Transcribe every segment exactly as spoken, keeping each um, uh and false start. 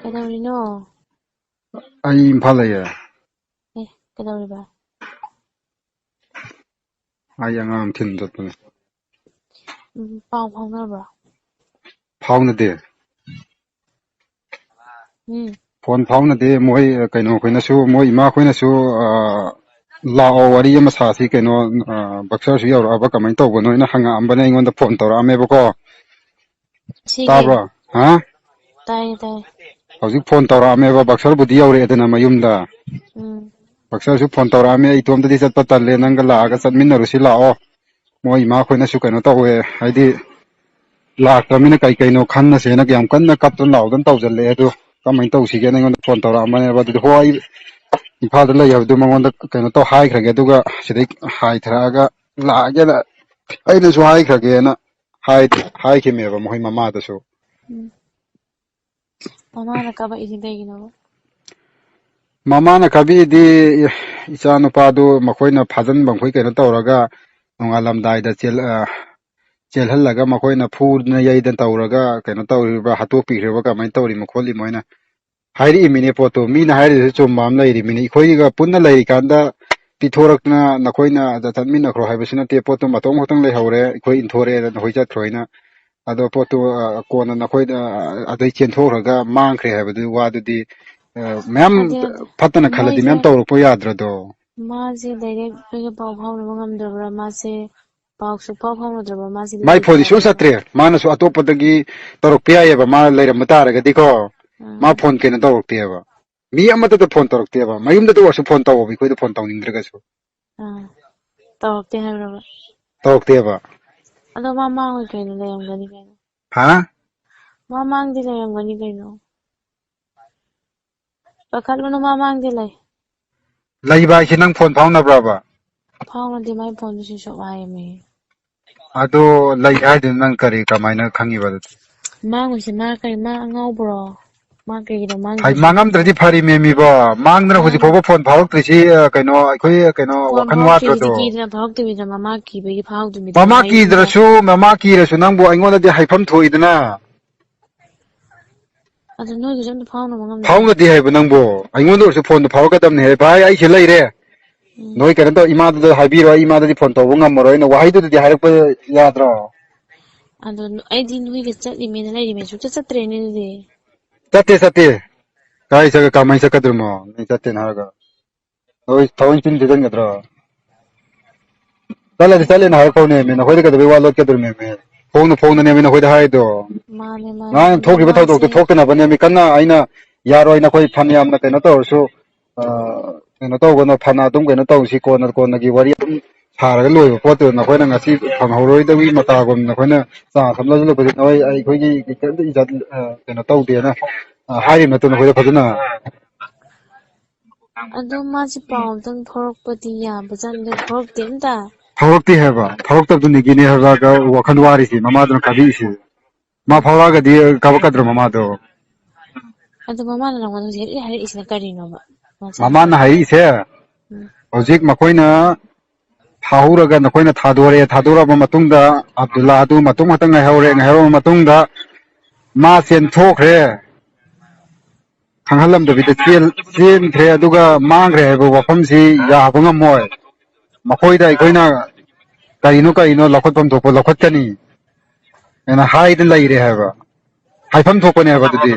ꯀꯩꯗꯧꯔꯤꯅꯣ? ꯑꯩ ꯏꯝꯐꯥꯜ ꯂꯩꯌꯦ꯫ ꯑꯦ, ꯀꯩꯗꯧꯔꯤꯕ? ꯑꯩ ꯑꯉꯥꯡ ꯊꯤꯟ ꯆꯠꯄꯅꯦ꯫ ꯎꯝ, ꯄꯥꯎ ꯐꯥꯎꯅꯕ꯭ꯔꯣ? ꯐꯥꯎꯅꯗꯦ꯫ ꯎꯝ꯫ ꯐꯣꯟ ꯐꯥꯎꯅꯗꯦ꯫ ꯃꯣꯏ ꯀꯩꯅꯣ ꯈꯣꯏꯅꯁꯨ, ꯃꯣꯏ ꯏꯃꯥ ꯈꯣꯏꯅꯁꯨ, ꯑ, "ꯂꯥꯛꯑꯣ, ꯋꯥꯔꯤ ꯑꯃ ꯁꯥꯁꯤ, ꯀꯩꯅꯣ, ꯑ, ꯕꯛꯁꯔꯁꯨ ꯌꯧꯔꯛꯑꯕ, ꯀꯃꯥꯏꯅ ꯇꯧꯕꯅꯣ?" ꯍꯥꯏꯅ ꯍꯪꯉꯛꯑꯝꯕꯅꯦ, ꯑꯩꯉꯣꯟꯗ ꯐꯣꯟ ꯇꯧꯔꯛꯑꯝꯃꯦꯕꯀꯣ꯫ ꯁꯤꯒꯤ ꯇꯥꯕ꯭ꯔꯣ? ꯍꯥ? ꯇꯥꯏꯌꯦ, ꯇꯥꯏꯌꯦ꯫ ꯍꯧꯖꯤꯛ ꯐꯣꯟ ꯇꯧꯔꯛꯑꯝꯃꯦꯕ, ꯕꯛꯁꯔꯕꯨꯗꯤ ꯌꯧꯔꯛꯑꯦꯗꯅ ꯃꯌꯨꯝꯗ꯫ ꯎꯝ꯫ ꯕꯛꯁꯔꯁꯨ ꯐꯣꯟ ꯇꯧꯔꯛꯑꯝꯃꯦ, "ꯑꯩ ꯏꯇꯣꯝꯇꯗꯤ ꯆꯠꯄ ꯇꯜꯂꯦ, ꯅꯪꯒ ꯂꯥꯛꯑꯒ ꯆꯠꯃꯤꯟꯅꯔꯨꯁꯤ ꯂꯥꯛꯑꯣ, ꯃꯣꯏ ꯏꯃꯥ ꯈꯣꯏꯅꯁꯨ ꯀꯩꯅꯣ ꯇꯧꯋꯦ, ꯍꯥꯏꯗꯤ ꯂꯥꯛꯇ꯭ꯔꯃꯤꯅ ꯀꯩ ꯀꯩꯅꯣ ꯈꯟꯅꯁꯦꯅ ꯌꯥꯝ ꯀꯟꯅ ꯀꯞꯇꯅ ꯂꯥꯎꯗꯅ ꯇꯧꯖꯜꯂꯛꯑꯦ, ꯑꯗꯨ ꯀꯃꯥꯏꯅ ꯇꯧꯁꯤꯒꯦꯅ?" ꯑꯩꯉꯣꯟꯗ ꯐꯣꯟ ꯇꯧꯔꯛꯑꯝꯕꯅꯦꯕ꯫ ꯑꯗꯨꯗꯤ ꯍꯣꯏ, ꯑꯩ ꯏꯝꯐꯥꯜꯗ ꯂꯩ ꯍꯥꯏꯕꯗꯨ ꯃꯉꯣꯟꯗ ꯀꯩꯅꯣ ꯇꯧ ꯍꯥꯏꯈ꯭ꯔꯒꯦ, ꯑꯗꯨꯒ ꯁꯤꯗꯩ ꯍꯥꯏꯊꯔꯛꯑꯒ ꯂꯥꯛꯑꯒꯦꯅ ꯑꯩꯅꯁꯨ ꯍꯥꯏꯈ꯭ꯔꯒꯦꯅ ꯍꯥꯏ-, ꯍꯥꯏꯈꯤꯕꯅꯦꯕ ꯃꯈꯣꯏ ꯃꯃꯥꯗꯁꯨ꯫ ꯎꯝ꯫ ꯃꯃꯥꯅ ꯀꯥꯄꯛꯏꯁꯤ ꯀꯩꯒꯤꯅꯣꯕ? ꯃꯃꯥꯅ ꯀꯥꯕꯤꯗꯤ ꯏꯆꯥ ꯅꯨꯄꯥꯗꯨ ꯃꯈꯣꯏꯅ ꯐꯥꯖꯤꯟꯕ ꯃꯈꯣꯏ ꯀꯩꯅꯣ ꯇꯧꯔꯒ ꯅꯣꯡꯉꯥꯜꯂꯝꯗꯥꯏꯗ ꯆꯦꯜ-, ꯑ, ꯆꯦꯜꯍꯜꯂꯒ ꯃꯈꯣꯏꯅ ꯐꯨꯗꯅ ꯌꯩꯗꯅ ꯇꯧꯔꯒ ꯀꯩꯅꯣ ꯇꯧꯔꯤꯕ꯭ꯔꯥ, ꯍꯥꯠꯇꯣꯛꯄꯤꯈ꯭ꯔꯤꯕ ꯀꯃꯥꯏꯅ ꯇꯧꯔꯤꯃꯣ ꯈꯣꯠꯂꯤꯃꯣ ꯍꯥꯏꯅ ꯍꯥꯏꯔꯛꯏꯃꯤꯅꯦ ꯄꯣꯠꯇꯣ꯫ ꯃꯤꯅ ꯍꯥꯏꯔꯤꯗꯨꯁꯨ ꯆꯨꯝꯕ ꯑꯃ ꯂꯩꯔꯤꯃꯤꯅꯦ꯫ ꯑꯩꯈꯣꯏꯒ ꯄꯨꯟꯅ ꯂꯩꯔꯤꯀꯥꯟꯗ ꯄꯤꯊꯣꯔꯛꯇꯅ ꯅꯈꯣꯏꯅ ꯑꯗ ꯆꯠꯃꯤꯟꯅꯈ꯭ꯔꯣ ꯍꯥꯏꯕꯁꯨ ꯅꯠꯇꯦ꯫ ꯄꯣꯠꯇꯣ ꯃꯇꯣꯝ ꯈꯛꯇꯪ ꯂꯩꯍꯧꯔꯦ, ꯑꯩꯈꯣꯏ ꯏꯟꯊꯣꯔꯛꯑꯦ, ꯅꯈꯣꯏ ꯆꯠꯈ꯭ꯔꯣ ꯍꯥꯏꯅ꯫ ꯑꯗꯣ ꯄꯣꯠꯇꯨ, ꯑ, ꯀꯣꯟꯅ ꯅꯈꯣꯏꯗ, ꯑ, ꯑꯗꯩ ꯆꯦꯟꯊꯣꯛꯈ꯭ꯔꯒ ꯃꯥꯡꯈ꯭ꯔꯦ ꯍꯥꯏꯕꯗꯨꯒꯤ ꯋꯥꯗꯨꯗꯤ, ꯑ, ꯃꯌꯥꯝ ꯅꯠꯇꯦ, ꯅꯠꯇꯦ꯫ ꯐꯠꯇꯅ ꯈꯜꯂꯗꯤ ꯃꯣꯏꯁꯦ, ꯃꯌꯥꯝ ꯇꯧꯔꯛꯄ ꯌꯥꯗ꯭ꯔꯗꯣ? ꯃꯥꯁꯦ ꯗꯥꯏꯔꯦꯛ ꯑꯩꯈꯣꯏꯒ ꯄꯥꯎ ꯐꯥꯎꯅꯕ ꯉꯝꯗ꯭ꯔꯕ꯭ꯔꯥ? ꯃꯥꯁꯦ ꯄꯥꯎ ꯁꯨꯛꯐꯥꯎ ꯐꯥꯎꯅꯗ꯭ꯔꯕ꯭ꯔꯥ? ꯃꯥꯁꯦ ꯃꯥꯏ ꯂꯩꯇ꯭ꯔꯕ ꯐꯣꯟ ꯏꯁꯨ ꯃꯥꯜꯂꯦꯕ꯫ ꯆꯠꯇ꯭ꯔꯦ꯫ ꯃꯥꯅꯁꯨ ꯑꯇꯣꯞꯄꯗꯒꯤ ꯇꯧꯔꯛꯄ ꯌꯥꯏꯑꯕ, ꯃꯥ ꯂꯩꯔꯝꯕ ꯇꯥꯔꯒꯗꯤꯀꯣ꯫ ꯃꯥ ꯑꯥ꯫ ꯐꯣꯟ ꯀꯩꯅꯣ ꯇꯧꯔꯛꯇꯦꯕ, ꯃꯤ ꯑꯃꯠꯇꯗ ꯐꯣꯟ ꯇꯧꯔꯛꯇꯦꯕ꯫ ꯃꯌꯨꯝꯗꯗ ꯑꯣꯏꯔꯁꯨ ꯐꯣꯟ ꯇꯧꯋꯣꯕ, ꯑꯩꯈꯣꯏꯗ ꯐꯣꯟ ꯇꯧꯅꯤꯡꯗ꯭ꯔꯒꯁꯨ꯫ ꯑꯥ꯫ ꯇꯧꯔꯛꯇꯦ ꯍꯥꯏꯕ꯭ꯔꯕ? ꯇꯧꯔꯛꯇꯦꯕ꯫ ꯑꯗꯣ ꯃꯥ ꯃꯥꯡꯉꯣꯏ ꯀꯩꯅꯣ, ꯂꯩꯔꯝꯒꯅꯤ ꯀꯩꯅꯣ꯫ ꯍꯥ? ꯃꯥ ꯃꯥꯡꯗꯤ ꯂꯩꯔꯝꯒꯅꯤ ꯀꯩꯅꯣ꯫ ꯄꯥꯈꯠꯂꯨꯅꯨ, ꯃꯥ ꯃꯥꯡꯗꯤ ꯂꯩ꯫ ꯂꯩꯕ ꯍꯥꯏꯁꯦ ꯅꯪ ꯐꯣꯟ ꯐꯥꯎꯅꯕ꯭ꯔꯕ? ꯐꯥꯎꯅꯗꯦ, ꯃꯥꯏ ꯐꯣꯟꯗꯨ switch off ꯍꯥꯏꯌꯦꯃꯤ꯫ ꯑꯗꯣ ꯂꯩ ꯍꯥꯏꯗꯨꯅ ꯅꯪ ꯀꯔꯤ, ꯀꯃꯥꯏꯅ ꯈꯪꯉꯤꯕ ꯑꯗꯨꯗꯤ? ꯃꯥꯡꯉꯣꯏꯁꯦ, ꯃꯥ ꯀꯩ, ꯃꯥ ꯑꯉꯥꯎꯕ꯭ꯔꯣ? ꯃꯥ ꯀꯩꯒꯤꯅꯣ ꯍꯥꯏ, ꯃꯥꯡꯗ꯭ꯔꯤꯁꯦ? ꯃꯥꯡꯉꯝꯗ꯭ꯔꯗꯤ ꯐꯔꯤꯃꯦꯃꯤꯕꯣ꯫ ꯃꯥꯡꯗꯅ ꯍꯧꯖꯤꯛ ꯃꯥꯡ- ꯐꯥꯎꯕ ꯐꯣꯟ ꯐꯥꯎꯔꯛꯇ꯭ꯔꯤꯁꯤ, ꯑ, ꯀꯩꯅꯣ, ꯑꯩꯈꯣꯏ, ꯀꯩꯅꯣ, ꯐꯣꯟ ꯋꯥꯈꯜ ꯐꯥꯎꯔꯛꯇ꯭ꯔꯤꯁꯤꯗꯤ ꯋꯥꯠꯇ꯭ꯔꯗ꯭ꯔꯣ? ꯀꯤꯗꯅ ꯐꯥꯎꯔꯛꯇꯕꯤꯗ ꯃꯃꯥ ꯀꯤꯕꯒꯤ ꯐꯥꯎꯗꯕꯤꯗ ꯃꯃꯥ ꯃꯌꯨꯝꯗ ꯀꯤꯗ꯭ꯔꯁꯨ, ꯃꯃꯥ ꯀꯤꯔꯁꯨ ꯅꯪꯕꯨ ꯑꯩꯉꯣꯟꯗꯗꯤ ꯍꯥꯏꯐꯝ ꯊꯣꯛꯏꯗꯅ꯫ ꯑꯗꯨ ꯅꯣꯏꯒꯤꯁꯨ ꯑꯝꯇ ꯐꯥꯎꯅꯕ ꯉꯝꯗꯦ? ꯐꯥꯎꯅꯗꯦ ꯍꯥꯏꯕ ꯅꯪꯕꯨ? ꯑꯩꯉꯣꯟꯗ ꯑꯣꯏꯔꯁꯨ ꯐꯣꯟꯗꯣ ꯐꯥꯎꯔꯛꯀꯗꯕꯅꯦ꯫ "ꯍꯦ ꯚꯥꯏ, ꯑꯩ ꯁꯤ ꯂꯩꯔꯦ, ꯎꯝ꯫ ꯅꯣꯏ ꯀꯩꯅꯣ ꯇꯧ, ꯏꯃꯥꯗꯨꯗ ꯍꯥꯏꯕꯤꯔꯣ, ꯑꯩ ꯏꯃꯥꯗꯗꯤ ꯐꯣꯟ ꯇꯧꯕ ꯉꯝꯃꯔꯣꯏꯅ" ꯋꯥꯍꯩꯗꯨꯗꯗꯤ ꯍꯥꯏꯔꯛꯄ ꯌꯥꯗ꯭ꯔꯣ? ꯑꯗꯣ ꯑꯩꯗꯤ ꯅꯣꯏꯒ ꯆꯠꯂꯤꯃꯦꯅ ꯂꯩꯔꯤꯃꯦ, ꯁꯨꯡꯆꯠ ꯆꯠꯇ꯭ꯔꯦꯅꯦ ꯑꯗꯨꯗꯤ꯫ ꯆꯠꯇꯦ, ꯆꯠꯇꯦ꯫ ꯀꯥꯏ ꯆꯠ-, ꯀꯃꯥꯏꯅ ꯆꯠꯀꯗ꯭ꯔꯤꯃꯣ? ꯅꯣꯏ ꯆꯠꯇꯦꯅ ꯍꯥꯏꯔꯒ꯫ ꯅꯣꯏ ꯊꯑꯣꯏ ꯆꯤꯟ ꯊꯤꯖꯤꯟꯒꯗ꯭ꯔꯣ? ꯆꯠꯂꯗꯤ ꯆꯠꯂꯦꯅ ꯍꯥꯏꯔꯛꯄꯅꯦꯃꯤ, ꯅꯈꯣꯏꯗ ꯀꯩꯗꯧꯕꯩ ꯋꯥ ꯂꯣꯠꯀꯗꯣꯔꯤꯃꯦꯃꯤ? ꯐꯣꯡꯅ ꯐꯣꯡꯅꯅꯦꯃꯤ ꯅꯈꯣꯏꯗ ꯍꯥꯏꯗꯣ꯫ ꯃꯥꯅꯦ, ꯃꯥꯅꯦ꯫ ꯉꯔꯥꯡ ꯑꯗꯣ ꯊꯣꯛꯈꯤꯕ ꯊꯧꯗꯣꯛꯇꯣ ꯃꯥꯁꯦ ꯊꯣꯛꯇꯅꯕꯅꯦꯃꯤ, ꯀꯟꯅ ꯑꯩꯅ ꯌꯥꯔꯣꯏ, ꯅꯈꯣꯏ ꯐꯅ ꯌꯥꯝꯅ ꯀꯩꯅꯣ ꯇꯧꯔꯁꯨ, ꯑ, ꯀꯩꯅꯣ ꯇꯧꯒꯅꯣ, ꯐꯅ ꯑꯗꯨꯝ ꯀꯩꯅꯣ ꯇꯧꯁꯤ, ꯀꯣꯟꯅ ꯀꯣꯟꯅꯒꯤ ꯋꯥꯔꯤ ꯑꯗꯨꯝ ꯁꯥꯔꯒ ꯂꯣꯏꯕ ꯄꯣꯠꯇꯨ ꯅꯈꯣꯏꯅ ꯉꯁꯤ ꯐꯪꯍꯧꯔꯣꯏꯗꯕꯒꯤ ꯃꯇꯥꯒꯨꯝ ꯅꯈꯣꯏꯅ ꯆꯥ ꯊꯛꯅ ꯂꯩꯕꯗꯨ ꯅꯈꯣꯏ ꯑꯩꯈꯣꯏꯒꯤ ꯀꯩꯝꯇ ꯏꯖꯠ, ꯑ, ꯀꯩꯅꯣ ꯇꯧꯗꯦꯅ, ꯑ, ꯍꯥꯏꯔꯤꯕ ꯅꯠꯇ꯭ꯔꯣ ꯅꯈꯣꯏꯗ ꯐꯖꯅ? ꯑꯗꯣ ꯃꯥꯁꯦ ꯄꯥꯎ ꯑꯝꯇꯪ ꯐꯥꯎꯔꯛꯄꯗꯤ ꯌꯥꯕꯖꯥꯠꯅꯤ, ꯑꯗꯣ ꯐꯥꯎꯔꯛꯇꯦ ꯑꯝꯇ꯫ ꯐꯥꯎꯔꯛꯇꯦ ꯍꯥꯏꯕ, ꯐꯥꯎꯔꯛꯇꯕꯗꯨꯅꯤꯒꯤꯅꯦ ꯍꯥꯏꯕ ꯋꯥꯈꯜ ꯋꯥꯔꯤꯁꯤ, ꯃꯃꯥꯗꯨꯅ ꯀꯥꯕꯤꯔꯤꯁꯤ꯫ ꯃꯥ ꯐꯥꯎꯔꯛꯑꯒꯗꯤ ꯀꯥꯄꯛꯀꯗ꯭ꯔꯣ ꯃꯃꯥꯗꯣ? ꯑꯗꯣ ꯃꯃꯥꯅ ꯅꯪꯉꯣꯟꯗ ꯍꯧꯖꯤꯛ ꯍꯦꯛ ꯍꯥꯏꯔꯛꯏꯁꯤꯅ ꯀꯔꯤꯅꯣꯕ? ꯃꯆꯥ꯫ ꯃꯃꯥꯅ ꯍꯥꯏꯔꯛꯏꯁꯦ, ꯎꯝ꯫ ꯍꯧꯖꯤꯛ ꯃꯈꯣꯏꯅ ꯊꯥꯍꯧꯔꯒ, ꯅꯈꯣꯏꯅ ꯊꯥꯗꯣꯔꯛꯑꯦ, ꯊꯥꯗꯣꯔꯛꯑꯕ ꯃꯇꯨꯡꯗ ꯑꯕꯗꯨꯜꯂꯥ ꯑꯗꯨ ꯃꯇꯣꯝ ꯈꯛꯇ ꯉꯥꯏꯍꯧꯔꯦ, ꯉꯥꯏꯍꯧꯔꯕ ꯃꯇꯨꯡꯗ ꯃꯥ ꯆꯦꯟꯊꯣꯛꯈ꯭ꯔꯦ, ꯈꯪꯍꯜꯂꯝꯗꯕꯤꯗ ꯆꯦꯟ-, ꯆꯦꯟꯈ꯭ꯔꯦ, ꯑꯗꯨꯒ ꯃꯥꯡꯈ꯭ꯔꯦ ꯍꯥꯏꯕ ꯋꯥꯐꯝꯁꯤ ꯌꯥꯕ ꯉꯝꯃꯣꯏ꯫ ꯃꯈꯣꯏꯗ ꯑꯩꯈꯣꯏꯅ ꯀꯔꯤꯅꯣ ꯀꯔꯤꯅꯣ ꯂꯧꯈꯠꯐꯝ ꯊꯣꯛꯄ ꯂꯧꯈꯠꯀꯅꯤ ꯍꯥꯏꯅ ꯍꯥꯏꯗ ꯂꯩꯔꯦ ꯍꯥꯏꯕ꯫ ꯍꯥꯏꯐꯝ ꯊꯣꯛꯄꯅꯦ ꯍꯥꯏꯕ ꯑꯗꯨꯗꯤ꯫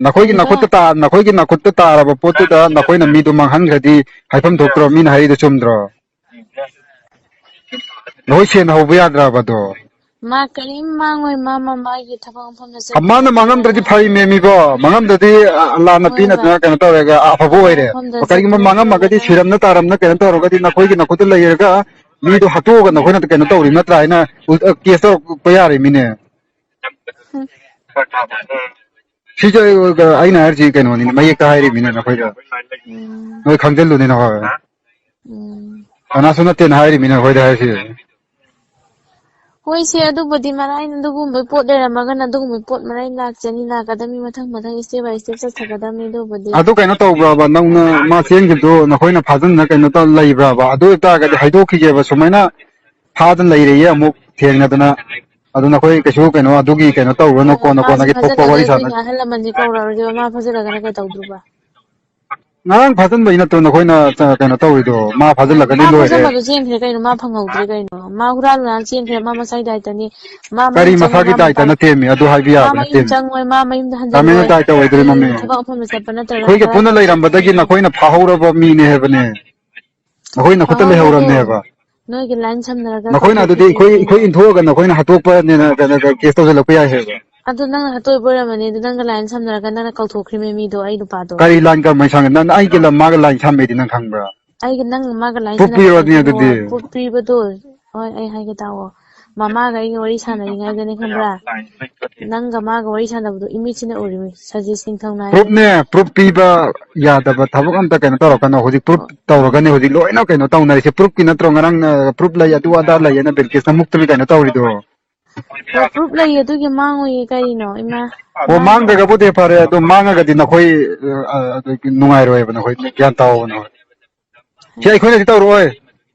ꯅꯈꯣꯏꯒꯤ ꯅꯈꯨꯠꯇ ꯇꯥ-, ꯅꯈꯣꯏꯒꯤ ꯅꯈꯨꯠꯇ ꯇꯥꯔꯕ ꯄꯣꯠꯇꯨꯗ ꯅꯈꯣꯏꯅ ꯃꯤꯗꯨ ꯃꯥꯡꯍꯟꯈ꯭ꯔꯗꯤ ꯍꯥꯏꯐꯝ ꯊꯣꯛꯇ꯭ꯔꯣ? ꯃꯤꯅ ꯍꯥꯏꯔꯤꯗꯣ ꯆꯨꯝꯗ꯭ꯔꯣ? ꯅꯈꯣꯏ ꯁꯦꯟ ꯍꯧꯕ ꯌꯥꯗ꯭ꯔꯕ ꯑꯗꯣ? ꯃꯥ ꯀꯔꯤꯝ ꯃꯥꯡꯉꯣꯏ, ꯃꯥ ꯃꯃꯥꯒꯤ ꯊꯕꯛ ꯃꯐꯝꯗ ꯃꯥꯅ ꯆꯠꯈ꯭ꯔꯒ ꯃꯥꯡꯉꯝꯗ꯭ꯔꯗꯤ ꯐꯩꯃꯦ ꯃꯤꯕꯣ, ꯃꯥꯡꯉꯝꯗ꯭ꯔꯗꯤ, ꯑ, ꯑꯜꯂꯥꯅ ꯍꯣꯏꯕ꯫ ꯄꯤꯅꯗꯅ ꯀꯩꯅꯣ ꯇꯧꯔꯒ ꯑꯐꯕ ꯊꯕꯛ ꯑꯣꯏꯔꯦ꯫ ꯃꯐꯝꯗ ꯀꯔꯤꯒꯨꯝꯕ ꯆꯠꯈ꯭ꯔꯒ ꯁꯤꯔꯝꯅ ꯇꯥꯔꯝꯅ ꯀꯩꯅꯣ ꯇꯧꯔꯒꯗꯤ ꯅꯈꯣꯏꯒꯤ ꯅꯈꯨꯠꯇ ꯂꯩꯔꯒ ꯃꯤꯗꯣ ꯍꯥꯠꯇꯣꯛꯑꯒ ꯅꯈꯣꯏꯅ ꯀꯩꯅꯣ ꯇꯧꯔꯤ ꯅꯠꯇ꯭ꯔꯥ ꯍꯥꯏꯅ ꯎꯜ-, ꯑ, ꯀꯦꯁ ꯇꯧꯔꯛꯄ ꯌꯥꯔꯦ ꯃꯤꯅꯦ꯫ ꯎꯝ꯫ ꯁꯤꯁꯦ ꯑꯩꯅ ꯍꯥꯏꯔꯤꯁꯤ ꯀꯩꯅꯣꯅꯤꯅꯦ, ꯃꯌꯦꯛꯇ ꯍꯥꯏꯔꯤꯃꯤꯅꯦ ꯅꯈꯣꯏꯗ꯫ ꯎꯝ꯫ ꯅꯣꯏ ꯈꯪꯖꯤꯜꯂꯨꯅꯦ ꯅꯈꯣꯏ꯫ ꯎꯝ꯫ ꯀꯅꯥꯁꯨ ꯅꯠꯇꯦꯅ ꯍꯥꯏꯔꯤꯃꯤꯅꯦ ꯅꯈꯣꯏꯗ ꯍꯥꯏꯔꯤꯁꯤ꯫ ꯍꯣꯏꯁꯦ, ꯑꯗꯨꯕꯨꯗꯤ ꯃꯔꯥꯏꯅ ꯑꯗꯨꯒꯨꯝꯕ ꯄꯣꯠ ꯂꯩꯔꯝꯃꯒꯅ ꯑꯗꯨꯒꯨꯝꯕ ꯄꯣꯠ ꯃꯔꯥꯏ ꯂꯥꯛꯆꯅꯤ, ꯂꯥꯛꯀꯗꯕꯅꯤ, ꯃꯊꯪ ꯃꯊꯪ step by step ꯆꯠꯊꯒꯗꯕꯅꯤ ꯑꯗꯨꯕꯨꯗꯤ꯫ ꯑꯗꯨ ꯀꯩꯅꯣ ꯇꯧꯕ꯭ꯔꯕ, ꯅꯧꯅ ꯃꯥ ꯆꯦꯟꯈꯤꯕꯗꯨ ꯅꯈꯣꯏꯅ ꯐꯥꯖꯤꯟꯗꯅ ꯀꯩꯅꯣ ꯇꯧ ꯂꯩꯕ꯭ꯔꯕ? ꯑꯗꯨ ꯑꯣꯏꯇꯥꯔꯒꯗꯤ ꯍꯥꯏꯗꯣꯛꯈꯤꯒꯦꯕ, ꯁꯨꯃꯥꯏꯅ ꯐꯥꯗꯅ ꯂꯩꯔꯦꯌꯦ ꯑꯃꯨꯛ ꯊꯦꯡꯅꯗꯅ, ꯑꯗꯨ ꯅꯈꯣꯏ ꯀꯩꯁꯨ ꯀꯩꯅꯣ ꯑꯗꯨꯒꯤ ꯀꯩꯅꯣ ꯇꯧꯔꯨꯔꯅꯨ, ꯀꯣꯟꯅ ꯀꯣꯟꯅꯒꯤ ꯊꯣꯛꯄ ꯋꯥꯔꯤ ꯁꯥꯟꯅ-, ꯑꯍꯜ ꯂꯃꯟꯁꯦ ꯀꯧꯔꯛꯑꯔꯣꯏꯗꯕ, ꯃꯥ ꯐꯥꯖꯤꯜꯂꯒꯅ ꯀꯩ ꯇꯧꯗꯣꯏꯕ? ꯉꯔꯥꯡ ꯐꯥꯖꯤꯟꯕꯩ ꯅꯠꯇ꯭ꯔꯣ ꯅꯈꯣꯏꯅ ꯆ-, ꯀꯩꯅꯣ ꯇꯧꯔꯤꯗꯣ? ꯃꯥ ꯐꯥꯖꯤꯜꯂꯒꯗꯤ ꯃꯥ ꯂꯣꯏꯔꯦ꯫ ꯐꯥꯖꯤꯟꯕꯗꯣ ꯆꯦꯟꯈ꯭ꯔꯦ ꯀꯩꯅꯣ, ꯃꯥ ꯐꯪꯍꯧꯗ꯭ꯔꯦ ꯀꯩꯅꯣ, ꯃꯥ ꯍꯨꯔꯥꯜꯂꯨꯔꯥ ꯆꯦꯟꯈ꯭ꯔꯦ, ꯃꯥ ꯃꯁꯥꯒꯤ ꯗꯥꯏꯇꯅꯤ꯫ ꯃꯥ ꯀꯔꯤ ꯃꯌꯨꯝ ꯆꯪꯉꯣꯏ, ꯃꯁꯥꯒꯤ ꯃꯥ ꯗꯥꯏꯇ ꯃꯄꯥꯟ-, ꯅꯠꯇꯦꯃꯤ? ꯑꯗꯨ ꯍꯥꯏꯕ ꯃꯥ ꯌꯥꯕ ꯃꯌꯨꯝ ꯅꯠꯇꯦꯃꯤ꯫ ꯆꯪꯉꯣꯏ, ꯃꯥ ꯃꯌꯨꯝꯗ ꯀꯃꯥꯏꯅ ꯍꯟꯖꯜꯂꯣꯏ꯫ ꯗꯥꯏꯇ ꯑꯣꯏꯗꯣꯏꯅꯣ ꯃꯤ? ꯎꯝ, ꯊꯕꯛ ꯃꯐꯝꯗ ꯆꯠꯄ ꯅꯠꯇ꯭ꯔꯒꯅ ꯑꯩꯈꯣꯏꯒ ꯄꯨꯟꯅ ꯀꯗꯥꯏꯗ ꯂꯩꯔꯝꯕꯗꯒꯤ ꯆꯠꯀꯅꯤ? ꯅꯈꯣꯏꯅ ꯐꯥꯍꯧꯔꯕ ꯃꯤꯅꯦ ꯍꯥꯏꯕꯅꯦ꯫ ꯅꯈꯣꯏ ꯅꯈꯨꯠꯇ ꯐꯥꯍꯧꯕꯗꯣ ꯂꯩꯍꯧꯔꯕꯅꯦꯕ꯫ ꯅꯣꯏꯒꯤ ꯂꯥꯏꯟ ꯁꯝꯅꯔꯒ ꯅꯈꯣꯏꯅ ꯑꯗꯨꯗꯤ ꯑꯩꯈꯣꯏ, ꯀꯧꯊꯣꯛꯈꯤꯕꯅꯦ꯫ ꯑꯩꯈꯣꯏ ꯏꯟꯊꯣꯛꯑꯒ ꯅꯈꯣꯏꯅ ꯍꯥꯠꯇꯣꯛꯄꯅꯦꯅ ꯀꯩꯅꯣ, ꯀꯦꯁ ꯇꯧꯁꯤꯜꯂꯛꯄ ꯌꯥꯏ ꯍꯥꯏꯕ꯫ ꯑꯗꯨ ꯅꯪꯅ ꯍꯥꯠꯇꯣꯛꯏꯕ ꯑꯣꯏꯔꯝꯃꯅꯤ, ꯑꯗꯨ ꯅꯪꯒ ꯂꯥꯏꯟ ꯁꯝꯅꯔꯒ ꯅꯪꯅ ꯀꯧꯊꯣꯛꯈ꯭ꯔꯤꯃꯦ ꯃꯤꯗꯣ, ꯑꯩ ꯅꯨꯄꯥꯗꯣ꯫ ꯀꯔꯤ ꯂꯥꯏꯟ ꯀꯃꯥꯏꯅ ꯁꯝꯒꯦ? ꯅꯪ ꯑꯩꯒꯤ ꯂꯝ ꯃꯥꯒ ꯂꯥꯏꯟ ꯁꯝꯃꯦꯗꯤ ꯅꯪ ꯈꯪꯕ꯭ꯔꯥ? ꯑꯩꯒ ꯅꯪ ꯃꯥꯒ ꯂꯥꯏꯟ ꯄ꯭ꯔꯨꯐ ꯁꯝꯅꯕ ꯄꯤꯔꯣꯅꯦ ꯂꯩꯇꯦꯀꯣ꯫ ꯑꯗꯨꯗꯤ꯫ ꯄ꯭ꯔꯨꯐ ꯄꯤꯕꯗꯣ, ꯍꯣꯏ, ꯑꯩ ꯍꯥꯏꯒꯦ ꯇꯥꯎꯑꯣ꯫ ꯃꯃꯥꯒ ꯑꯩꯒ ꯋꯥꯔꯤ ꯁꯥꯟꯅꯔꯤꯉꯩꯗꯅꯦ ꯈꯪꯕ꯭ꯔꯥ? ꯅꯪꯒ ꯃꯥꯒ ꯋꯥꯔꯤ ꯁꯥꯟꯅꯕꯗꯣ ꯏꯃꯤꯠꯁꯤꯅ ꯎꯔꯤꯃꯤ꯫ ꯁꯖꯤꯠ ꯅꯤꯡꯊꯧ ꯅꯥꯏꯔꯦ꯫ ꯄ꯭ꯔꯨꯐꯅꯦ, ꯄ꯭ꯔꯨꯐ ꯄꯤꯕ ꯌꯥꯗꯕ ꯊꯕꯛ ꯑꯝꯇ ꯀꯩꯅꯣ ꯇꯧꯔꯛꯀꯅꯣ꯫ ꯍꯧꯖꯤꯛ ꯄ꯭ꯔꯨꯐ ꯇꯧꯔꯒꯅꯤ ꯍꯧꯖꯤꯛ ꯂꯣꯏꯅ ꯀꯩꯅꯣ ꯇꯧꯅꯔꯤꯁꯦ꯫ ꯄ꯭ꯔꯨꯐꯀꯤ ꯅꯠꯇ꯭ꯔꯣ ꯉꯔꯥꯡ, ꯑ, ꯄ꯭ꯔꯨꯐ ꯂꯩ ꯑꯗꯨ ꯑꯗꯥ ꯂꯩꯌꯦꯅ ꯕꯤꯜꯀꯤꯁꯅ ꯃꯨꯛꯇꯅ ꯀꯩꯅꯣ ꯇꯧꯔꯤꯗꯣ? ꯑꯣ, ꯄ꯭ꯔꯨꯐ ꯂꯩꯌꯦ ꯑꯗꯨꯒꯤ ꯃꯥꯡꯉꯣꯏꯌꯦ ꯀꯔꯤꯅꯣ, ꯏꯃꯥ꯫ ꯑꯣ, ꯃꯥꯡꯗ꯭ꯔꯒꯕꯨꯗꯤ ꯐꯔꯦ, ꯑꯗꯣ ꯃꯥꯡꯉꯒꯗꯤ ꯅꯈꯣꯏ, ꯑ, ꯑ, ꯅꯨꯡꯉꯥꯏꯔꯣꯏꯕ, ꯅꯈꯣꯏ ꯒ꯭ꯌꯥꯟ ꯇꯥꯎꯕ ꯅꯈꯣꯏ꯫ ꯁꯤ ꯑꯩꯈꯣꯏꯅꯗꯤ ꯇꯧꯔꯛꯑꯣꯏ꯫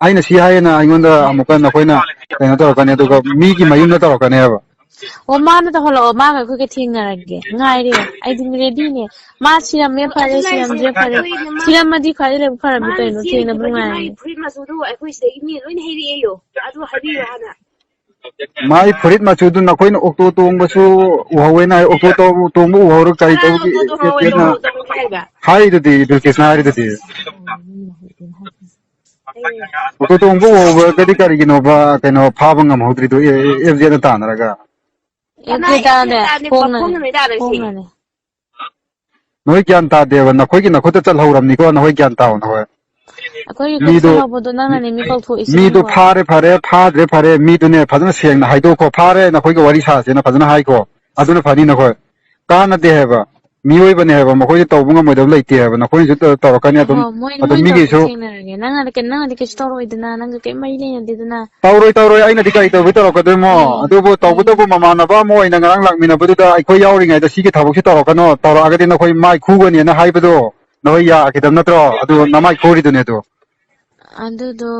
ꯑꯩꯅ ꯁꯤ ꯍꯥꯏꯌꯦꯅ ꯑꯩꯉꯣꯟꯗ ꯑꯃꯨꯛꯀ ꯅꯈꯣꯏꯅ ꯀꯩꯅꯣ ꯇꯧꯔꯛꯀꯅꯤ, ꯑꯗꯨꯒ ꯃꯤꯒꯤ ꯃꯌꯨꯝꯗ ꯇꯧꯔꯛꯀꯅꯦꯕ꯫ ꯑꯣ, ꯃꯥꯅ ꯇꯧꯍꯜꯂꯛꯑꯣ, ꯃꯥꯒ ꯑꯩꯈꯣꯏꯒ ꯊꯦꯡꯅꯔꯒꯦ꯫ ꯉꯥꯏꯔꯦ, ꯑꯩꯗꯤ ꯔꯦꯗꯤꯅꯦ꯫ ꯃꯥ ꯁꯤꯔꯝꯃꯦ, ꯐꯔꯦ, ꯁꯤꯔꯝꯗ꯭ꯔꯦ, ꯐꯔꯦ꯫ ꯁꯤꯔꯝꯃꯗꯤ ꯈ꯭ꯋꯥꯏꯗꯩ ꯂꯥꯏꯕꯛ ꯐꯔꯕꯅꯤ ꯀꯩꯅꯣ, ꯊꯦꯡꯅꯕ ꯅꯨꯡꯉꯥꯏꯔꯅꯤ꯫ ꯐꯨꯔꯤꯠ ꯃꯆꯨꯗꯣ ꯑꯩꯈꯣꯏ ꯁꯤꯗꯒꯤ ꯃꯤ ꯂꯣꯏꯅ ꯍꯩꯔꯛꯑꯦꯌꯣ꯫ ꯑꯗꯨ ꯍꯥꯏꯕꯤꯌꯨ ꯍꯥꯟꯅ꯫ ꯃꯥꯏ ꯐꯨꯔꯤꯠ ꯃꯆꯨꯗꯨ ꯅꯈꯣꯏꯅ ꯑꯣꯛꯇꯣ ꯇꯣꯡꯕꯁꯨ ꯎꯍꯧꯋꯦꯅ ꯍꯥꯏ, ꯑꯣꯛꯇꯣ ꯇꯣꯡ-, ꯇꯣꯡꯕ ꯎꯍꯧꯔ ꯀꯔꯤ ꯀꯅꯥꯅ ꯇꯧꯕꯒꯤ ꯑꯣꯛꯇꯣ ꯇꯣꯡꯍꯧꯋꯦ, ꯇꯣꯡꯍꯧꯗꯦꯅ ꯇꯣꯡꯍꯧꯗꯦ ꯍꯥꯏꯕ? ꯍꯥꯏꯗꯨꯗꯤ, ꯕꯤꯜꯀꯤꯁꯅ ꯍꯥꯏꯔꯤꯗꯨꯗꯤ꯫ ꯑꯣꯛꯇꯣ ꯇꯣꯡꯕ ꯎꯍꯧꯕꯒꯗꯤ ꯀꯔꯤꯒꯤꯅꯣꯕ, ꯀꯩꯅꯣ, ꯐꯥꯕ ꯉꯝꯍꯧꯗ꯭ꯔꯤꯗꯣ, ꯑꯦ, ꯑꯦ, ꯑꯦꯐ ꯖꯦꯠꯅ ꯇꯥꯟꯅꯔꯒ? ꯑꯦꯐ ꯖꯦꯠ ꯇꯥꯟꯅꯗꯦ, ꯈꯣꯡꯅꯅꯦ, ꯈꯣꯡꯅꯅꯦ꯫ ꯅꯈꯣꯏ ꯒ꯭ꯌꯥꯟ ꯇꯥꯗꯦꯕ, ꯅꯈꯣꯏꯒꯤ ꯅꯈꯨꯠꯇ ꯆꯠꯍꯧꯔꯕꯅꯤꯀꯣ, ꯅꯈꯣꯏ ꯒ꯭ꯌꯥꯟ ꯇꯥꯎ ꯅꯈꯣꯏ꯫ ꯑꯩꯈꯣꯏꯒꯤ ꯈꯨꯠꯇ ꯃꯤꯗꯨ, ꯆꯠꯍꯧꯕꯗꯣ ꯅꯪꯅꯅꯦ ꯃꯤ ꯀꯧꯊꯣꯛꯏꯁꯦ ꯃꯤꯗꯨ ꯈꯪꯕ꯭ꯔꯣ? ꯐꯥꯔꯦ ꯐꯔꯦ, ꯐꯥꯗ꯭ꯔꯦ ꯐꯔꯦ, ꯃꯤꯗꯨꯅꯦ ꯐꯖꯅ ꯁꯦꯡꯅ ꯍꯥꯏꯗꯣꯛꯈꯣ, "ꯐꯥꯔꯦ, ꯅꯈꯣꯏꯒ ꯋꯥꯔꯤ ꯁꯥꯁꯦꯅ" ꯐꯖꯅ ꯍꯥꯏꯈꯣ, ꯑꯗꯨꯅ ꯐꯅꯤ ꯅꯈꯣꯏ꯫ ꯀꯥꯟꯅꯗꯦ ꯍꯥꯏꯕ, ꯃꯤꯑꯣꯏꯕꯅꯦ ꯍꯥꯏꯕ, ꯃꯈꯣꯏꯁꯨ ꯇꯧꯕ ꯉꯝꯃꯣꯏꯗꯕ ꯂꯩꯇꯦ ꯍꯥꯏꯕ, ꯅꯈꯣꯏꯅꯁꯨ ꯇ-, ꯇꯧꯔꯛꯀꯅꯤ ꯑꯗꯨꯝ, ꯍꯣ, ꯃꯣꯏ, ꯑꯗꯨꯝ ꯃꯣꯏꯅ ꯇꯧꯔꯛꯄ ꯃꯤꯒꯤꯁꯨ ꯊꯦꯡꯅꯔꯒꯦ꯫ ꯅꯪꯅ ꯀꯩ-, ꯅꯪꯅꯗꯤ ꯀꯩꯁꯨ ꯇꯧꯔꯛꯑꯣꯏꯗꯅ, ꯅꯪꯒ ꯀꯩꯝ ꯃꯔꯤ ꯂꯩꯅꯗꯦꯗꯅ꯫ ꯇꯧꯔꯣꯏ, ꯇꯧꯔꯣꯏ, ꯑꯩꯅꯗꯤ ꯀꯔꯤ ꯇꯧꯕꯩ ꯇꯧꯔꯛꯀꯗꯣꯏꯃꯣ? ꯑꯦ, ꯑꯗꯨꯕꯨ ꯑꯦ꯫ ꯇꯧꯕꯇꯕꯨ ꯃꯃꯥꯟꯅꯕ ꯑꯃ ꯑꯣꯏꯅ ꯉꯔꯥꯡ ꯂꯥꯛꯃꯤꯟꯅꯕꯗꯨꯗ ꯑꯩꯈꯣꯏ ꯌꯥꯎꯔꯤꯉꯩꯗ ꯁꯤꯒꯤ ꯊꯕꯛꯁꯤ ꯇꯧꯔꯛꯀꯅꯣ, ꯇꯧꯔꯛꯑꯒꯗꯤ ꯅꯈꯣꯏ ꯃꯥꯏ ꯈꯨꯒꯅꯦꯅ ꯍꯥꯏꯕꯗꯣ ꯅꯈꯣꯏ ꯌꯥꯈꯤꯗꯕ ꯅꯠꯇ꯭ꯔꯣ? ꯑꯗꯨ ꯅꯃꯥꯏ ꯈꯨꯔꯤꯗꯨꯅꯦ ꯑꯗꯨ꯫ ꯑꯗꯨꯗꯣ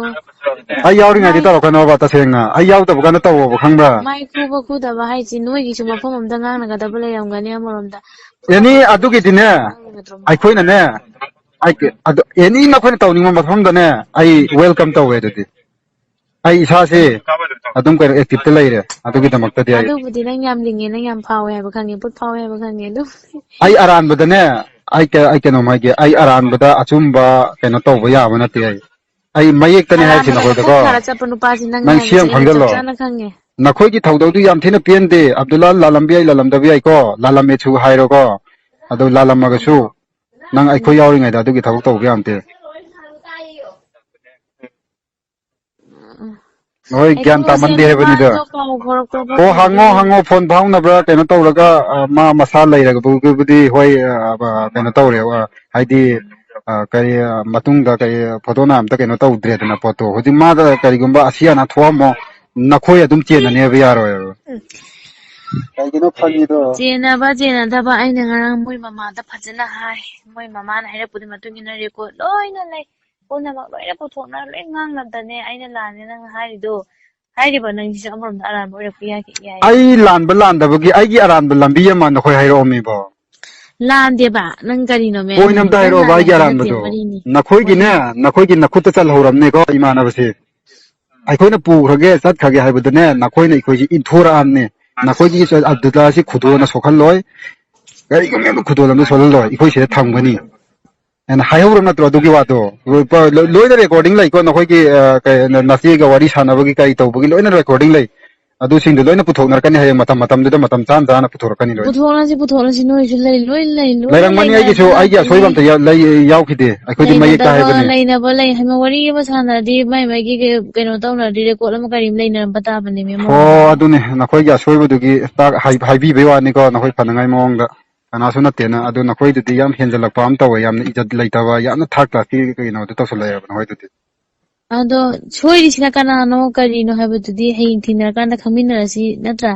ꯑꯩ ꯌꯥꯎꯔꯤꯉꯩꯗꯤ ꯇꯧꯔꯛꯀꯅꯣꯕ, ꯇꯁꯦꯡꯅ ꯑꯩ ꯌꯥꯎꯗꯕ ꯀꯥꯟꯗ ꯇꯧꯋꯣꯕ, ꯈꯪꯕ꯭ꯔꯥ? ꯃꯥꯏ ꯈꯨꯕ ꯈꯨꯗꯕ ꯍꯥꯏꯁꯤ ꯅꯣꯏꯒꯤꯁꯨ ꯃꯐꯝ ꯑꯃꯗ ꯉꯥꯡꯅꯒꯗꯕ ꯂꯩꯔꯝꯒꯅꯤ ꯑꯃꯔꯣꯝꯗ꯫ ꯑꯦꯅꯤ, ꯑꯗꯨꯒꯤꯗꯤꯅꯦ, ꯅꯠꯇ꯭ꯔꯣ? ꯑꯩꯈꯣꯏꯅꯅꯦ, ꯑꯩ ꯑꯗꯨ ꯑꯦꯅꯤ ꯅꯈꯣꯏꯅ ꯇꯧꯅꯤꯡꯕ ꯃꯐꯝꯗꯅꯦ, ꯑꯩ ꯋꯦꯜꯀꯝ ꯇꯧꯋꯦ꯫ ꯑꯗꯨꯗꯤ ꯑꯩ ꯏꯁꯥꯁꯦ ꯑꯗꯨꯝ ꯀꯩꯅꯣ ꯑꯦꯛꯇꯤꯞꯇ ꯂꯩꯔꯦ ꯑꯗꯨꯒꯤꯗꯃꯛꯇꯗꯤ꯫ ꯑꯩ ꯑꯗꯨꯕꯨꯗꯤ ꯅꯪ ꯌꯥꯝ ꯂꯤꯡꯉꯦ, ꯅꯪ ꯌꯥꯝ ꯐꯥꯎꯋꯦ ꯍꯥꯏꯕ ꯈꯪꯉꯦ, ꯄꯨꯠ ꯐꯥꯎꯋꯦ ꯍꯥꯏꯕ ꯈꯪꯉꯦ꯫ ꯑꯗꯨ ꯑꯩ ꯑꯔꯥꯟꯕꯗꯅꯦ, ꯑꯩ ꯀ- ꯑꯩ ꯀꯩꯅꯣꯝ ꯍꯥꯏꯒꯦ, ꯑꯩ ꯑꯔꯥꯟꯕꯗ ꯑꯆꯨꯝꯕ ꯀꯩꯅꯣ ꯇꯧꯕ ꯌꯥꯕ ꯅꯠꯇꯦ꯫ ꯑꯩ ꯑꯩ ꯃꯌꯦꯛꯇꯅꯦ ꯍꯥꯏꯔꯤꯁꯤ ꯑꯔꯥꯟꯕꯗ ꯅꯈꯣꯏꯗꯀꯣ꯫ ꯀꯣꯛ ꯊꯥꯔ ꯆꯠꯄ ꯅꯨꯄꯥꯁꯤ ꯅꯪꯅꯦ ꯅꯪ ꯁꯤ ꯍꯥꯏꯕꯁꯦ ꯑꯃ ꯑꯩꯅ ꯆꯞ ꯈꯪꯖꯜꯂꯣ꯫ ꯆꯥꯅ ꯈꯪꯉꯦ꯫ ꯅꯈꯣꯏꯒꯤ ꯊꯧꯗꯧꯗꯨ ꯌꯥꯝ ꯊꯤꯅ ꯄꯦꯟꯗꯦ꯫ ꯑꯕꯗꯨꯜꯂꯥ ꯂꯥꯜꯂꯝꯕ ꯌꯥꯏ, ꯂꯥꯜꯂꯝꯗꯕ ꯌꯥꯏꯀꯣ, ꯂꯥꯜꯂꯝꯃꯦꯁꯨ ꯍꯥꯏꯔꯣꯀꯣ꯫ ꯑꯗꯨ ꯂꯥꯜꯂꯝꯃꯒꯁꯨ ꯅꯪ ꯑꯩꯈꯣꯏ ꯌꯥꯎꯔꯤꯉꯩꯗ ꯑꯗꯨꯒꯤ ꯊꯕꯛ ꯇꯧꯕ ꯌꯥꯝ ꯇꯦ꯫ ꯍꯣꯏ, ꯒ꯭ꯌꯥꯟ ꯑꯩꯈꯣꯏꯁꯦ ꯇꯥꯃꯟꯗꯦ ꯍꯥꯏꯕꯅꯤꯗ꯫ ꯅꯨꯄꯥꯗꯣ ꯄꯥꯎ ꯐꯥꯎꯔꯛꯄ꯭ꯔꯣ ꯑꯣ, ꯍꯪꯉꯣ ꯈꯣꯠꯄ꯭ꯔꯣ? ꯍꯪꯉꯣ, ꯐꯣꯟ ꯐꯥꯎꯅꯕ꯭ꯔꯥ, ꯀꯩꯅꯣ ꯇꯧꯔꯒ, ꯑ, ꯃꯥ ꯃꯁꯥ ꯂꯩꯔꯒꯕꯨꯗꯤ ꯍꯣꯏ, ꯑ, ꯑ, ꯀꯩꯅꯣ ꯇꯧꯔꯦ, ꯑ, ꯍꯥꯏꯗꯤ, ꯑ, ꯀꯔꯤ, ꯑ, ꯃꯇꯨꯡꯗ ꯀꯔꯤ ꯐꯣꯇꯣꯅ ꯑꯝꯇ ꯀꯩꯅꯣ ꯇꯧꯗ꯭ꯔꯦꯗꯅ ꯄꯣꯠꯇꯣ꯫ ꯍꯧꯖꯤꯛ ꯃꯥꯗ ꯀꯔꯤꯒꯨꯝꯕ ꯑꯁꯤ ꯑꯅꯥ ꯊꯣꯛꯑꯝꯃꯣ, ꯅꯈꯣꯏ ꯑꯗꯨꯝ ꯆꯦꯟꯅꯅꯦꯕ ꯌꯥꯔꯣꯏꯕ꯫ ꯀꯩꯒꯤꯅꯣ ꯐꯥꯒꯤꯗꯣ? ꯆꯦꯟꯅꯕ ꯆꯦꯟꯅꯗꯕ ꯑꯩꯅ ꯉꯔꯥꯡ ꯃꯣꯏ ꯃꯃꯥꯗ ꯐꯖꯅ ꯍꯥꯏ꯫ ꯃꯣꯏ ꯃꯃꯥꯅ ꯍꯥꯏꯔꯛꯄꯗꯨꯒꯤ ꯃꯇꯨꯡ ꯏꯟꯅ ꯔꯦꯀꯣꯔꯠ ꯂꯣꯏꯅ ꯂꯩ꯫ ꯄꯨꯝꯅꯃꯛ ꯂꯣꯏꯅ ꯄꯨꯊꯣꯛꯅ ꯂꯣꯏ ꯉꯥꯡꯅꯕꯗꯅꯦ ꯑꯩꯅ ꯂꯥꯟꯅꯦ ꯅꯪ ꯍꯥꯏꯔꯤꯗꯣ꯫ ꯍꯥꯏꯔꯤꯕ ꯅꯪꯁꯤꯁꯨ ꯑꯃꯔꯣꯝꯗ ꯑꯔꯥꯟꯕ ꯑꯣꯏꯔꯛꯄ ꯌꯥꯏ, ꯌꯥꯏ꯫ ꯑꯩ ꯂꯥꯟꯕ ꯂꯥꯟꯗꯕꯒꯤ ꯑꯩꯒꯤ ꯑꯔꯥꯟꯕ ꯂꯝꯕꯤ ꯑꯃ ꯅꯈꯣꯏ ꯍꯥꯏꯔꯛꯑꯝꯃꯤꯕꯣ꯫ ꯂꯥꯟꯗꯦꯕ, ꯅꯪ ꯀꯔꯤꯅꯣꯃꯦ? ꯄꯣꯏꯟ ꯑꯝꯇ ꯅꯪ ꯍꯥꯏꯔꯛꯑꯣꯕ, ꯂꯥꯜꯂꯦ ꯑꯩꯒꯤ ꯍꯥꯏꯕ ꯅꯠꯇꯦ, ꯑꯔꯥꯟꯕꯗꯣ꯫ ꯋꯥꯔꯤꯅꯤ꯫ ꯅꯈꯣꯏꯒꯤꯅꯦ, ꯋꯥꯔꯤꯅꯤ꯫ ꯅꯈꯣꯏꯒꯤ ꯅꯈꯨꯠꯇ ꯆꯜꯍꯧꯔꯝꯅꯦꯀꯣ, ꯏꯃꯥꯟꯅꯕꯁꯦ꯫ ꯑꯩꯈꯣꯏꯅ ꯄꯨꯈ꯭ꯔꯒꯦ, ꯆꯠꯈ꯭ꯔꯒꯦ ꯍꯥꯏꯕꯗꯅꯦ, ꯅꯈꯣꯏꯅ ꯑꯩꯈꯣꯏꯁꯦ ꯏꯟꯊꯣꯔꯛꯑꯝꯅꯦ꯫ ꯅꯈꯣꯏꯒꯤ ꯑꯗꯨꯗ ꯁꯤ ꯈꯨꯗꯣꯜꯅ ꯁꯣꯛꯍꯜꯂꯣꯏ, ꯀꯔꯤꯒꯨꯝꯕ ꯑꯃ ꯈꯨꯗꯣꯜ ꯑꯃ ꯁꯣꯛꯍꯜꯂꯣꯏ, ꯑꯩꯈꯣꯏ ꯁꯤꯗ ꯊꯝꯒꯅꯤ ꯍꯥꯏꯅ ꯍꯥꯏꯍꯧꯔꯕ ꯅꯠꯇ꯭ꯔꯣ? ꯑꯗꯨꯒꯤ ꯋꯥꯗꯣ ꯂꯣꯏ-, ꯂꯣꯏꯅ ꯔꯦꯀꯣꯔꯗꯤꯡ ꯂꯩꯀꯣ, ꯅꯈꯣꯏꯒꯤ, ꯑ, ꯀꯩ, ꯅ-, ꯅꯆꯦꯒ ꯋꯥꯔꯤ ꯁꯥꯟꯅꯕꯒꯤ ꯀꯔꯤ ꯇꯧꯕꯒꯤ ꯂꯣꯏꯅ ꯔꯦꯀꯣꯔꯗꯤꯡ ꯂꯩ꯫ ꯑꯗꯨꯁꯤꯡꯗꯣ ꯂꯣꯏꯅ ꯄꯨꯊꯣꯛꯅꯔꯛꯀꯅꯤ ꯍꯌꯦꯡ ꯃꯇꯝ ꯃꯇꯝꯗꯨꯗ, ꯃꯇꯝ ꯆꯥꯅ ꯆꯥꯅ ꯄꯨꯊꯣꯔꯛꯀꯅꯤ ꯂꯣꯏꯅ꯫ ꯄꯨꯊꯣꯛꯅꯁꯤ, ꯄꯨꯊꯣꯛꯅꯁꯤ, ꯅꯣꯏꯁꯨ ꯂꯩ, ꯂꯣꯏ ꯂꯩ, ꯂꯣꯏꯅ ꯂꯩꯔꯝꯒꯅꯤ, ꯑꯩꯒꯤꯁꯨ, ꯂꯩꯅꯕ ꯑꯩꯒꯤ ꯑꯁꯣꯏꯕ ꯉꯥꯛꯇꯅꯤ꯫ ꯑꯝꯇ ꯌꯥ-, ꯂꯩ-, ꯌꯥꯎꯈꯤꯗꯦ꯫ ꯑꯩꯈꯣꯏꯗꯤ ꯃꯌꯦꯛꯇ ꯂꯩꯅꯗꯕ, ꯍꯥꯏꯕꯅꯤ꯫ ꯂꯩꯅꯕ ꯂꯩ ꯍꯥꯏꯕ ꯋꯥꯔꯤ ꯑꯃ ꯁꯥꯟꯅꯔꯗꯤ, ꯃꯥꯏ ꯃꯥꯏꯒꯤ ꯀꯩ-, ꯀꯩꯅꯣ ꯇꯧꯅꯔꯗꯤ, ꯔꯦꯀꯣꯔꯠ ꯑꯃ ꯀꯔꯤ ꯑꯃ ꯂꯩꯅꯔꯝꯕ ꯇꯥꯕꯅꯦ, ꯃꯦꯃꯣ꯫ ꯍꯣ, ꯑꯗꯨꯅꯤ, ꯅꯈꯣꯏꯒꯤ ꯑꯁꯣꯏꯕꯗꯨꯒꯤ ꯇꯥꯛ-, ꯍꯥꯏ-, ꯍꯥꯏꯕꯤꯕꯩ ꯋꯥꯅꯤꯀꯣ, ꯅꯈꯣꯏ ꯐꯅꯉꯥꯏ ꯃꯑꯣꯡꯗ꯫ ꯀꯅꯥꯁꯨ ꯅꯠꯇꯦꯅ, ꯑꯗꯨ ꯅꯈꯣꯏꯗꯨꯗꯤ ꯌꯥꯝ ꯍꯦꯟꯖꯜꯂꯛꯄ ꯑꯃ ꯇꯧꯋꯦ, ꯌꯥꯝꯅ ꯏꯖꯠ ꯂꯩꯇꯕ, ꯌꯥꯝꯅ ꯊꯥꯔꯠ ꯀ꯭ꯂꯥꯁꯀꯤ ꯀꯩꯅꯣꯗꯨ ꯇꯧꯁꯜꯂꯛꯑꯦꯕ ꯅꯈꯣꯏꯗꯨꯗꯤ꯫ ꯑꯗꯣ ꯁꯣꯏꯔꯤꯁꯤꯅ ꯀꯅꯥꯅꯣ, ꯀꯔꯤꯅꯣ ꯍꯥꯏꯕꯗꯨꯗꯤ ꯍꯌꯦꯡ ꯊꯦꯡꯅꯔꯀꯥꯟꯗ ꯈꯪꯃꯤꯟꯅꯔꯁꯤ, ꯅꯠꯇ꯭ꯔꯥ?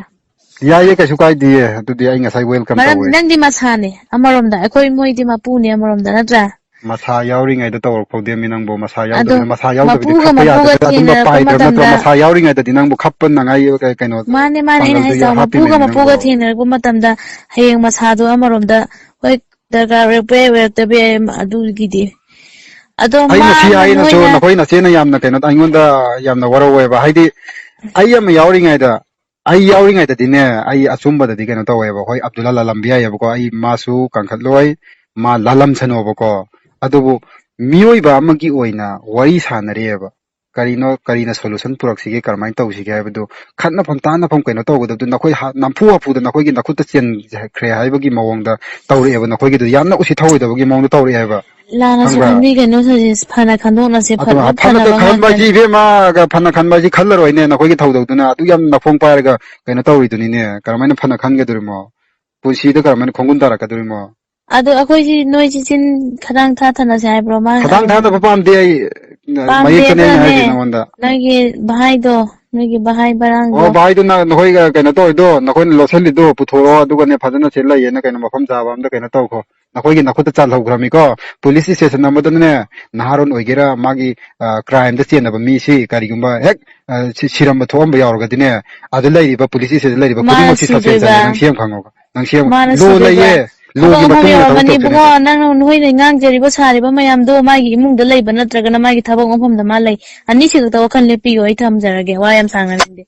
ꯌꯥꯏꯌꯦ, ꯀꯩꯁꯨ ꯀꯥꯏꯗꯤꯌꯦ, ꯑꯗꯨꯗꯤ ꯑꯩ ꯉꯁꯥꯏ ꯋꯦꯜꯀꯝ ꯃꯔꯝ ꯇꯧꯋꯦ꯫ ꯅꯪꯗꯤ ꯃꯁꯥꯅꯦ ꯑꯃꯔꯣꯝꯗ, ꯑꯩꯈꯣꯏ ꯃꯣꯏꯗꯤ ꯃꯄꯨꯅꯦ ꯑꯃꯔꯣꯝꯗ, ꯅꯠꯇ꯭ꯔꯥ? ꯃꯁꯥ ꯌꯥꯎꯔꯤꯉꯩꯗ ꯇꯧꯔꯛꯐꯧꯗꯦꯃꯤ ꯅꯪꯕꯨ꯫ ꯃꯁꯥ ꯑꯗꯣ ꯌꯥꯎꯗꯕꯅꯤꯅ, ꯃꯁꯥ ꯌꯥꯎꯗꯕꯗꯤ ꯃꯄꯨꯒ ꯈꯞꯄ ꯃꯄꯨꯒ ꯌꯥꯗꯕꯅꯤꯅ ꯑꯗꯨꯝꯕ ꯊꯦꯡꯅꯔꯛꯄ ꯄꯥꯏꯗ꯭ꯔꯕ ꯅꯠꯇ꯭ꯔꯣ? ꯃꯇꯝꯗ ꯃꯁꯥ ꯌꯥꯎꯔꯤꯉꯩꯗꯗꯤ ꯅꯪꯕꯨ ꯈꯞꯄ ꯅꯉꯥꯏ ꯀꯩꯅꯣ ꯃꯥꯅꯦ, ꯃꯥꯅꯦ, ꯑꯩꯅ ꯄꯥꯡꯒꯜꯗꯣ ꯍꯥꯏꯁꯦ, ꯃꯄꯨꯒ ꯍꯥꯞꯄꯤꯕꯅꯤ ꯃꯄꯨꯒ ꯅꯪꯕꯨ꯫ ꯊꯦꯡꯅꯔꯛꯄ ꯃꯇꯝꯗ ꯍꯌꯦꯡ ꯃꯁꯥꯗꯣ ꯑꯃꯔꯣꯝꯗ ꯍꯣꯏ ꯗꯔꯀꯥꯔ ꯑꯣꯏꯔꯛꯄ ꯌꯥꯏ, ꯑꯣꯏꯔꯛꯇꯕ ꯌꯥꯏ, ꯑꯗꯨꯒꯤꯗꯤ꯫ ꯑꯗꯣ ꯑꯩꯅ ꯁꯤ ꯃꯥꯅ ꯍꯥꯏꯅꯁꯨ ꯅꯣꯏꯅ ꯅꯈꯣꯏ ꯅꯆꯦꯅ ꯌꯥꯝꯅ ꯀꯩꯅꯣ ꯑꯩꯉꯣꯟꯗ ꯌꯥꯝꯅ ꯋꯥꯔꯧꯋꯦꯕ꯫ ꯍꯥꯏꯗꯤ ꯑꯩ ꯑꯃ ꯌꯥꯎꯔꯤꯉꯩꯗ, ꯑꯩ ꯌꯥꯎꯔꯤꯉꯩꯗꯗꯤꯅꯦ, ꯑꯩ ꯑꯆꯨꯝꯕꯗꯗꯤ ꯀꯩꯅꯣ ꯇꯧꯋꯦꯕ꯫ ꯍꯣꯏ, ꯑꯕꯗꯨꯜꯂꯥ ꯂꯥꯜꯂꯝꯕ ꯌꯥꯏꯌꯦꯕꯀꯣ, ꯑꯩ ꯃꯥꯁꯨ ꯀꯟꯈꯠꯂꯣꯏ, ꯃꯥ ꯂꯥꯜꯂꯝꯁꯅꯣꯕꯀꯣ꯫ ꯑꯗꯨꯕꯨ ꯃꯤꯑꯣꯏꯕ ꯑꯃꯒꯤ ꯑꯣꯏꯅ ꯋꯥꯔꯤ ꯁꯥꯟꯅꯔꯤꯑꯕ꯫ ꯀꯔꯤꯅꯣ, ꯀꯔꯤꯅ solution ꯄꯨꯔꯛꯁꯤꯒꯦ, ꯀꯔꯝꯍꯥꯏꯅ ꯇꯧꯁꯤꯒꯦ ꯍꯥꯏꯕꯗꯨ ꯈꯠꯅꯐꯝ ꯇꯥꯅꯐꯝ ꯀꯩꯅꯣ ꯇꯧꯒꯗꯕꯗꯨ ꯅꯈꯣꯏ ꯍꯥ-, ꯅꯝꯐꯨ ꯍꯥꯐꯨꯗ ꯅꯈꯣꯏꯒꯤ ꯅꯈꯨꯠꯇ ꯆꯦꯟꯈ꯭ꯔꯦ ꯍꯥꯏꯕꯒꯤ ꯃꯑꯣꯡꯗ ꯇꯧꯔꯛꯑꯦꯕ꯫ ꯅꯈꯣꯏꯒꯤꯗꯨ ꯌꯥꯝꯅ ꯎꯁꯤꯠ ꯊꯧꯑꯣꯏꯗꯕꯒꯤ ꯃꯑꯣꯡꯗ ꯇꯧꯔꯛꯑꯦꯕ꯫ ꯂꯥꯟꯅꯁꯨ ꯈꯪꯕ꯭ꯔꯥ? ꯈꯟꯕꯤꯒꯅꯨ, ꯁꯖꯤꯁ, ꯐꯅ ꯈꯟꯗꯣꯛꯅꯁꯦ, ꯑꯗꯨ ꯐꯅ ꯐꯅ ꯐꯅꯕ ꯈꯟꯕ ꯍꯥꯏꯁꯤ ꯉꯥꯛꯇꯅꯤ꯫ ꯏꯕꯦꯝꯃ, ꯐꯅ ꯈꯟꯕ ꯍꯥꯏꯁꯤ ꯈꯜꯂꯔꯣꯏꯅꯦ꯫ ꯅꯈꯣꯏꯒꯤ ꯊꯧꯗꯧꯗꯨꯅ ꯑꯗꯨꯛ ꯌꯥꯝ ꯅꯈꯣꯡ ꯄꯥꯏꯔꯒ ꯀꯩꯅꯣ ꯇꯧꯔꯤꯗꯨꯅꯤꯅꯦ꯫ ꯀꯔꯝꯍꯥꯏꯅ ꯐꯅ ꯈꯟꯒꯗꯣꯔꯤꯃꯣ? ꯄꯨꯟꯁꯤꯗ ꯀꯔꯝꯍꯥꯏꯅ ꯈꯣꯡꯒꯨꯟ ꯇꯥꯔꯛꯀꯗꯣꯔꯤꯃꯣ? ꯑꯗꯣ ꯑꯩꯈꯣꯏꯁꯤ ꯅꯣꯏꯁꯤ ꯆꯤꯟ ꯈꯗꯥꯡ ꯊꯥꯊꯅꯁꯦ ꯍꯥꯏꯕ꯭ꯔꯣ? ꯃꯥ, ꯈꯗꯥꯡ ꯊꯥꯗꯕ ꯄꯥꯝꯗꯦ ꯑꯩ꯫ ꯄꯥꯝꯗꯦ, ꯃꯌꯦꯛꯇꯅꯦ ꯑꯩꯅ ꯑꯗꯨꯅꯅꯦ ꯍꯥꯏꯁꯦ ꯅꯉꯣꯟꯗ꯫ ꯅꯣꯏꯒꯤ ꯚꯥꯏꯗꯣ, ꯅꯣꯏꯒꯤ ꯚꯥꯏ ꯕꯔꯥꯡꯗꯣ꯫ ꯑꯣ, ꯚꯥꯏꯗꯨ ꯅ-, ꯅꯈꯣꯏꯒ ꯀꯩꯅꯣ ꯇꯧꯔꯤꯗꯣ, ꯅꯈꯣꯏꯅ ꯂꯣꯠꯁꯤꯜꯂꯤꯗꯣ ꯄꯨꯊꯣꯔꯛꯑꯣ, ꯑꯗꯨꯒꯅꯦ ꯐꯖꯅ ꯁꯤ ꯂꯩꯌꯦꯅ ꯀꯩꯅꯣ ꯃꯐꯝ ꯆꯥꯕ ꯑꯝꯗ ꯀꯩꯅꯣ ꯇꯧꯈꯣ꯫ ꯅꯈꯣꯏꯒꯤ ꯅꯈꯨꯠꯇ ꯆꯥꯜꯍꯧꯈ꯭ꯔꯕꯅꯤꯀꯣ꯫ Police station ꯑꯃꯗꯅꯦ ꯅꯍꯥꯔꯣꯟ ꯑꯣꯏꯒꯦꯔꯥ, ꯃꯥꯒꯤ, ꯑ, crime ꯗ ꯆꯦꯟꯅꯕ ꯃꯤꯁꯤ ꯀꯔꯤꯒꯨꯝꯕ ꯍꯦꯛ, ꯑ, ꯁꯤ-, ꯁꯤꯔꯝꯕ ꯊꯣꯛꯑꯝꯕ ꯌꯥꯎꯔꯒꯗꯤꯅꯦ, ꯑꯗꯨ ꯂꯩꯔꯤꯕ police station ꯗ ꯂꯩꯔꯤꯕ ꯃꯥꯅ ꯈꯨꯗꯤꯡꯃꯛꯁꯤ suspension ꯅꯤ꯫ ꯁꯤꯗꯣꯏꯕ꯫ ꯅꯪ ꯁꯤ ꯑꯃ ꯈꯪꯉꯣ꯫ ꯅꯪ ꯁꯤ ꯑꯃ ꯃꯥꯅ law ꯁꯤꯗꯣꯏꯕ꯫ ꯂꯩꯌꯦ꯫ Law ꯊꯕꯛ ꯒꯤ ꯑꯃ ꯃꯇꯨꯡ ꯏꯟꯅ ꯊꯕꯛ ꯌꯧꯔꯝꯃꯅꯤ ꯇꯧꯔꯛꯇꯣꯏꯅꯦ ꯏꯕꯨꯡꯉꯣ, ꯅꯪ꯫ ꯅꯪꯅ ꯅꯈꯣꯏꯅ ꯉꯥꯡꯖꯔꯤꯕ ꯁꯥꯔꯤꯕ ꯃꯌꯥꯝꯗꯣ ꯃꯥꯒꯤ ꯏꯃꯨꯡꯗ ꯂꯩꯕ ꯅꯠꯇ꯭ꯔꯒꯅ ꯃꯥꯒꯤ ꯊꯕꯛ ꯃꯐꯝꯗ ꯃꯥ ꯂꯩ꯫ ꯑꯅꯤꯁꯤ ꯈꯛꯇ ꯋꯥꯈꯜ ꯂꯦꯞꯄꯤꯌꯣ, ꯑꯩ ꯊꯝꯖꯔꯒꯦ, ꯋꯥ ꯌꯥꯝ ꯁꯥꯡꯅ ꯉꯥꯡꯅꯤꯡꯗꯦ꯫